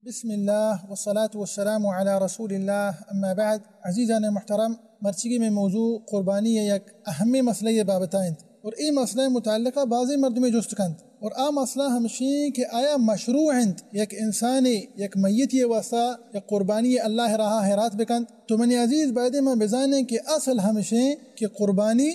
بسم اللہ والصلاة والسلام علی رسول اللہ، اما بعد۔ عزیزان محترم، مرچیگی میں موضوع قربانی یک اہم مسئلہ بابتا انت اور اے مسئلہ متعلقہ بعضی مردمے جست کنت اور آ مسئلہ ہمشی کہ آیا مشروع انت یک انسانے یک میتی واسطہ یک قربانی اللہ راہا حیرات بکنت؟ تو منی عزیز، بایدے ما بزانیں کہ اصل ہمشی کہ قربانی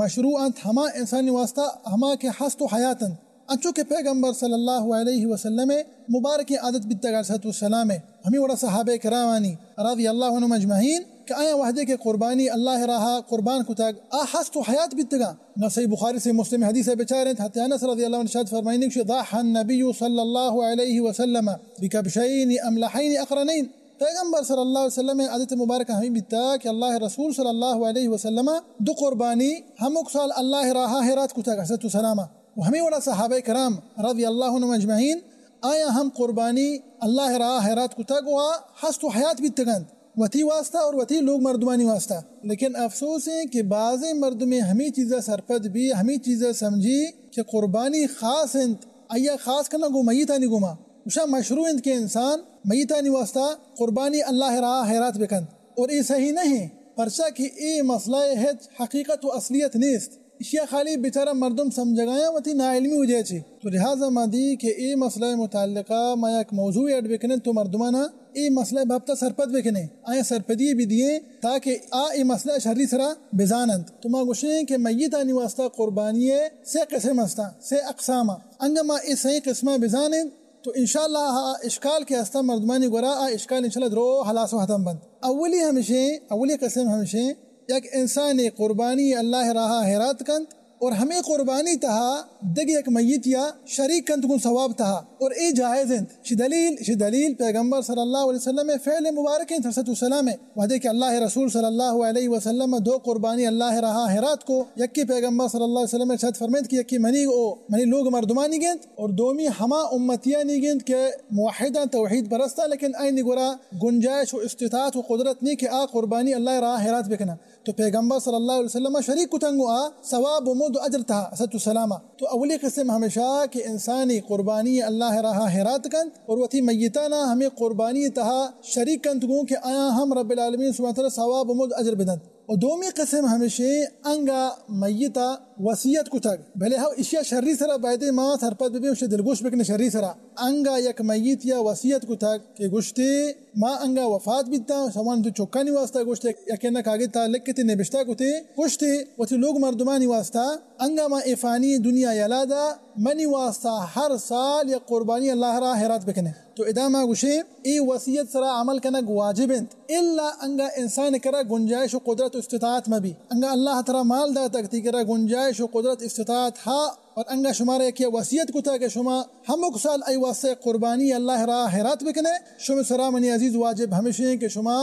مشروع انت ہما انسانی واسطہ ہما کہ ہست و حیات انت، انچو کہ پیغمبر صلی اللہ علیہ وسلم مبارکیں عادت بیتگ علیہ الصلوۃ والسلام۔ ہمیں وڑا صحابہ کرامانی رضی اللہ عنہم اجمعین کہ آیاں وہدے کہ قربانی اللہ راہا قربان کتگ، آ ہست و حیات بیتگاں۔ نہ صحیح بخاری سے مسلم حدیث بچاریں، حضرت انس رضی اللہ عنہ ارشاد فرمائنی کہ ضحى النبي صلى الله عليه وسلم بكبشين أملحين أقرنين۔ پیغمبر صلی اللہ علیہ وسلم عادت مبارک ہمیں بیتا کہ اللہ رسول صلی اللہ علیہ وسلم دو قربانی ہمک سال اللہ راہا حیرات کتگ علیہ الصلوۃ والسلام۔ و ہمیں وڑا صحابہ کرام رضی اللہ عنہم اجمعین آیا ہم قربانی اللہ راہا حیرات کتگ و ہست و حیات بیتگنت وتی واسطہ اور وتی لوگ مردمانی واسطہ۔ لیکن افسوس ہیں کہ بعض مردمے ہمیں چیزا سرپد بی، ہمیں چیزا سمجھی کہ قربانی خاص انت، آیا خاص کنگ و میتانی گما۔ گوشاں مشروع انت کہ انسان میتانی واسطہ قربانی اللہ راہا حیرات بکنت، اور اے صحیح نہ انت، پرچا کہ اے مسئلہ ہچ حقیقت و اصلیت نیست۔ اشیا خالی بیچارہ مردم سمجھگایاں وتی ناعلمی وجہ چی۔ تو لہذا ما دی کہ اے مسئلہ متعلقہ ما یک موضوع ایڈ بکنیں، تو مردمانا اے مسئلہ بابتا سرپد بکنیں، آیا سرپدی بدییں تاکہ آ اے مسئلہ شری سرا بزاننت۔ تو ما گوشیں کہ میتانی واسطہ قربانی سے قسم ہستاں، سے اقسام۔ انگا ما اے سئیں قسمہ بزانیں، تو انشاءاللہ آ اشکال کہ ہستاں مردمانی گورا، آ اشکال انشاءاللہ درو ہلاس و ختم بنت۔ اولی ہمشیں، اولی قسم ہمشیں، یک انسانے قربانی اللہ راہا حیرات کنت اور ہمیں قربانی تہا دگہ یک میتیا شریک کنت گوں ثواب تہا، اور اے جائز انت۔ شی دلیل، شی دلیل پیغمبر صلی اللہ علیہ وسلم فعل مبارک انت علیہ الصلوۃ والسلام۔ وہدے کہ اللہ رسول صلی اللہ علیہ وسلم دو قربانی اللہ راہا حیرات کو، یکی پیغمبر صلی اللہ علیہ وسلم ارشاد فرمائنت کہ یکی منی او منی لوگ مردمانی گنت، اور دومی ہما امتیانی گنت کہ موحداں، توحید پرستاں، لیکن آئینی گورا گنجائش و استطاعت و قدرت نی کہ آ قربانی اللہ راہ حیرات بکناں۔ تو پیغمبر صلی اللہ علیہ وسلم شریک کتنگ و آ ثواب و مد و اجر تہا علیہ الصلوۃ والسلام۔ تو اولی قسم ہمیشہ کہ انسانی قربانی اللہ راہ حیرات کنت اور وتی میتانا ہمیں قربانی تہا شریک کنت گوں کہ آیاں ہم رب العالمین سبحانہ وتعالی ثواب و مد اجر بدنت۔ و دومی قسم ہمیشیں انگا میتا وصیت کتگ، بلے ہو اشیا شری سرا بایدے ما سرپد ببیں، اشیا دلگوش بکنیں شری سرا۔ انگا یک میت یا وصیت کتگ کہ گوشتے ما انگا وفات بیتاں، سوان دو چکانی واسطہ گوشتے، یکے نہ کاگد تا لکھتے نبشتہ کتے، گوشتے وتی لوگ مردمانی واسطہ انگا ما اے فانی دنیا یلا دا، منی واسطہ ہر سال یک قربانی اللہ را حیرات بکنے۔ تو ادا ما گوشیں، اے وصیت سرا عمل کنگ واجب انت، الا انگا انسان کرا گنجائش و قدرت و استطاعت مبی۔ انگا اللہ ترا مال داتگ، تی کرا گنجائش و قدرت استطاعت ہا، اور انگا شمارا یکے وصیت کتا کہ شما ہمک سال ای واسطہ قربانی اللہ را حیرات بکنے، شما سرا منی عزیز واجب ہمیشیں کہ شما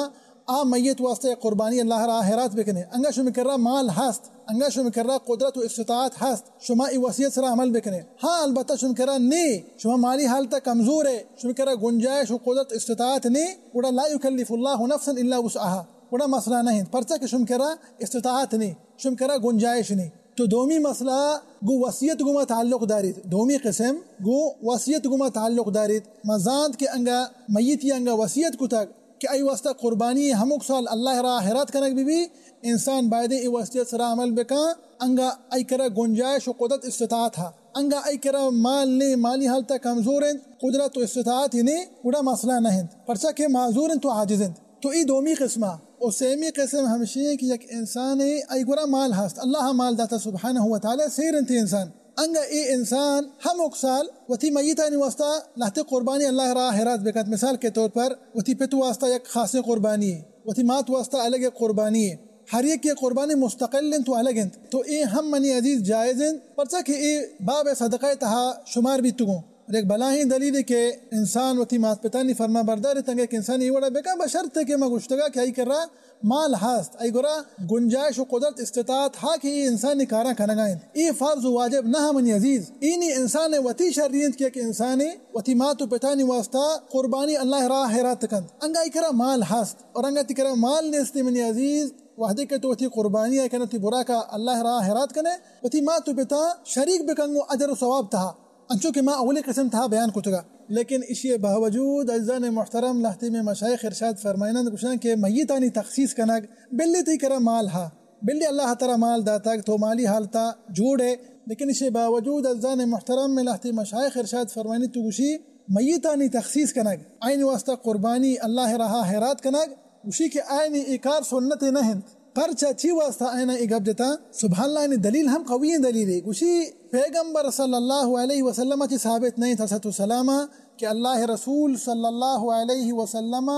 آ میت واسطہ قربانی اللہ را حیرات بکنے۔ انگا شما کرا مال ہست، انگا شما کرا قدرت و استطاعت ہست، شما ای وصیت سرا عمل بکنے۔ ہاں، البتہ شما کرا نی، شما مالی حالت کمزور ہے، شما کرا گنجائش و قدرت استطاعت نی، گڑا لا یکلف اللہ نفسا الا وسعها، گڑا مسئلہ نہیں، پرچا کہ شما کرا استطاعت نی، شما کرا گنجائش نی۔ تو دومی مسئلہ گو وصیت گما تعلق داریت، دومی قسم گو وصیت گما تعلق داریت۔ ما زانت کہ انگا میتی انگا وصیت کتگ کہ ای واسطہ قربانی ہمک سال اللہ را حیرات کنگ بی بی، انسان بایدے ای وصیت سرا عمل بکن، انگا ای کرا گنجائش و قدرت استطاعت ہا۔ انگا ای کرا مال نے، مالی حالت کمزور انت، قدرت و استطاعت نے، گڑا مسئلہ نہ انت، پرچا کہ معذور انت و عاجز انت۔ تو ای دومی قسمہ۔ و سیمی قسم ہمشی کہ یک انسان ای گورا مال ہست، اللہ مال داتا سبحانہ و تعالی، سیر انت انسان۔ انگا اے انسان ہمک سال وتی میتانی واسطہ لہتے قربانی اللہ را حیرات بکنت۔ مثال کے طور پر وتی پت واسطہ یک خاصیں قربانی، وتی مات واسطہ الگ یک قربانی، ہر یک قربانی مستقل انت و الگ انت۔ تو اے ہم منی عزیز جائز انت، پرچا کہ اے باب صدقہ تہا شمار بیتگوں۔ یک بلاہیں دلیلے کہ انسان وتی مات پتانی فرما بردار انت، انگا یک انسان اے وڑا بکن، بشرط کہ ما گوشتگا کہ آئی کرا مال ہست، آئی گورا گنجائش و قدرت استطاعت ہا کہ اے انسانی کاراں کنگا انت۔ اے فرض و واجب نہ منی عزیز، اینی انسان وتی شری انت کہ یک انسانے وتی مات و پتانی واسطہ قربانی اللہ را حیرات کنت۔ انگا آئی کرا مال ہست اور انگا تی کرا مال نیست منی عزیز، وہدے کہ تو وتی قربانی ء کنے، وتی براک ء اللہ را حیرات کنے، وتی مات و پتا شریک بکن گوں اجر و ثواب تہا، انچو کہ ما اولی قسم تہا بیان کتگا۔ لیکن اشی باوجود عزیزان محترم، لہتے میں مشائخ ارشاد فرمائنند گوشاں کہ میتانی تخصیص کنگ، بلے تئی کرا مال ہا، بلے اللہ ترا مال داتگ، تو مالی حالتا جوڑ ہے، لیکن اشی باوجود عزیزان محترم میں لہتے مشائخ ارشاد فرمائنی تو گوشی میتانی تخصیص کنگ، آئین واسطہ قربانی اللہ راہا حیرات کنگ، گوشی کہ آئین اے کار سنت نہ انت۔ پرچا چی واسطہ آئینا اے گپ جتا؟ سبحان اللہ، آئینا دلیل ہم قوی دلیل ہے۔ گوشی پیغمبر صلی اللہ علیہ وسلم چی ثابت نہیں تھا، صلوۃ والسلام، کہ اللہ رسول صلی اللہ علیہ وسلم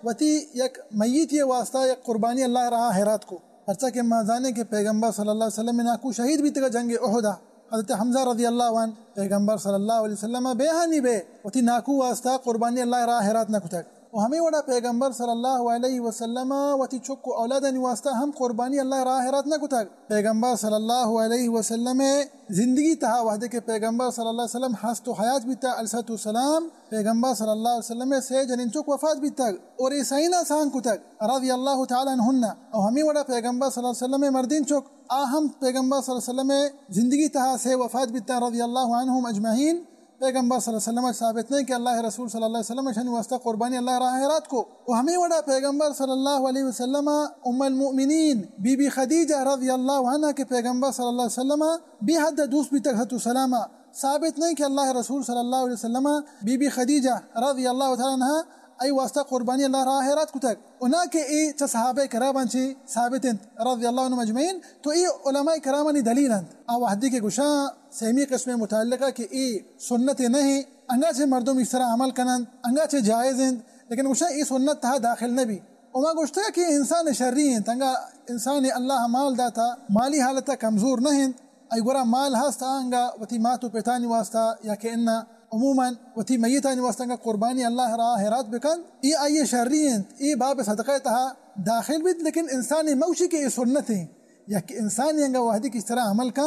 وتی یک میتی واسطہ یک قربانی اللہ راہ حیرات کو۔ پرچا کہ ما زانیں کہ پیغمبر صلی اللہ علیہ وسلم ناکو شہید بیتگا جنگ احدا۔ حضرت حمزہ رضی اللہ عنہ پیغمبر صلی اللہ علیہ وسلم بے ہانی بے وتی ناکو واسطہ قربانی اللہ راہ حیرات نہ کتگ۔ و ہمیں وڑا پیغمبر صلی اللہ علیہ وسلم وتی چک و اولادانی واسطہ ہم قربانی اللہ راہ حیرات نہ کتگ۔ پیغمبر صلی اللہ علیہ وسلم زندگی تہا وحدے کہ پیغمبر صلی اللہ علیہ وسلم ہست و حیات بیتا علیہ الصلوۃ والسلام، پیغمبر صلی اللہ علیہ وسلم سے جنین چک وفات بیتگ اور اے سینا سان کتگ رضی اللہ تعالی عنہن۔ او ہمیں وڑا پیغمبر صلی اللہ علیہ وسلم مردین چک آ ہم پیغمبر صلی اللہ علیہ وسلم زندگی تہا سے وفات بیتا رضی اللہ عنہم اجمعین۔ پیغمبر صلی اللہ علیہ وسلم ثابت نہیں کہ اللہ رسول صلی اللہ علیہ وسلم شانی واسطہ قربانی اللہ راہ حیرات کو۔ و ہمیں وڑا پیغمبر صلی اللہ علیہ وسلم ام المؤمنین بی بی خدیجہ رضی اللہ عنہا کہ پیغمبر صلی اللہ علیہ وسلم بے حد دوست بیتگ، صلوۃ والسلام، ثابت نہیں کہ اللہ رسول صلی اللہ علیہ وسلم بی بی خدیجہ رضی اللہ تعالی عنہا ای واسطہ قربانی اللہ راہ حیرات کتگ۔ و نہ کہ اے چہ صحابہ کراماں چی ثابت انت رضی اللہ عنہم اجمعین، تو اے علماء کرامانی دلیل انت۔ آ وحدی کہ گوشاں سیمی قسم متعلقہ کہ اے سنت نہیں، انگا چہ مردم اس طرح عمل کنند، انگا چہ جائز انت، لیکن گوشاں اے سنت تہا داخل نبی۔ و ما گوشتہ کہ انسان شری انت، انگا انسان اللہ مال داتا، مالی حالتا کمزور نہ انت، ای گورا مال ہست، آنگا وتی مات و پتانی واسطہ یا کہ انا عموماً وتی میتانی واسطہ انگا قربانی اللہ راہ حیرات بکن، اے آئی شری انت، اے باب صدقہ تہا داخل بیت، لیکن انسان موشی کہ اے سنت ہیں، یا کہ انسان انگا وحدی کس طرح عمل کا،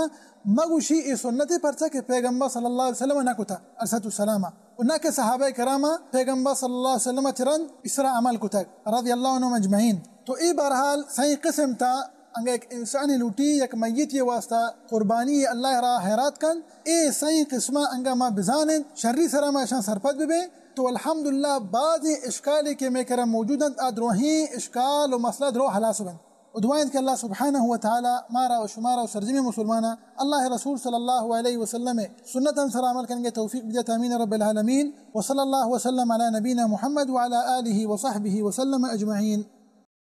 مگوشی اے سنت ہے، پرچا کہ پیغمبر صلی اللہ علیہ وسلم نہ کتا، علیہ الصلوۃ والسلام، و نہ کہ صحابہ کرام پیغمبر صلی اللہ علیہ وسلم چرند اس طرح عمل کتگ، رضی اللہ عنہم اجمعین۔ تو اے بہرحال سائیں قسم تا انگا یک انسانی لوٹی یک میتی واسطہ قربانی اللہ راہ حیرات کن، اے سائیں قسمہ انگا ما بزانن، شری سرا ما اشان سرپد ببیں۔ تو الحمدللہ بعضی اشکالی کہ میں کرا موجود انت، آ دروہیں اشکال و مسئلہ درو حلاس بنت۔ و دعا انت کہ اللہ سبحانہ و تعالی مارا و شمارا و سرجمی مسلمانا اللہ رسول صلی اللہ علیہ وسلم سنتاں سرا عمل کنگے توفیق بدیت۔ آمین رب العالمین۔ وصلی اللہ وسلم علی نبینا محمد وعلی آلہ وصحبہ وسلم اجمعین۔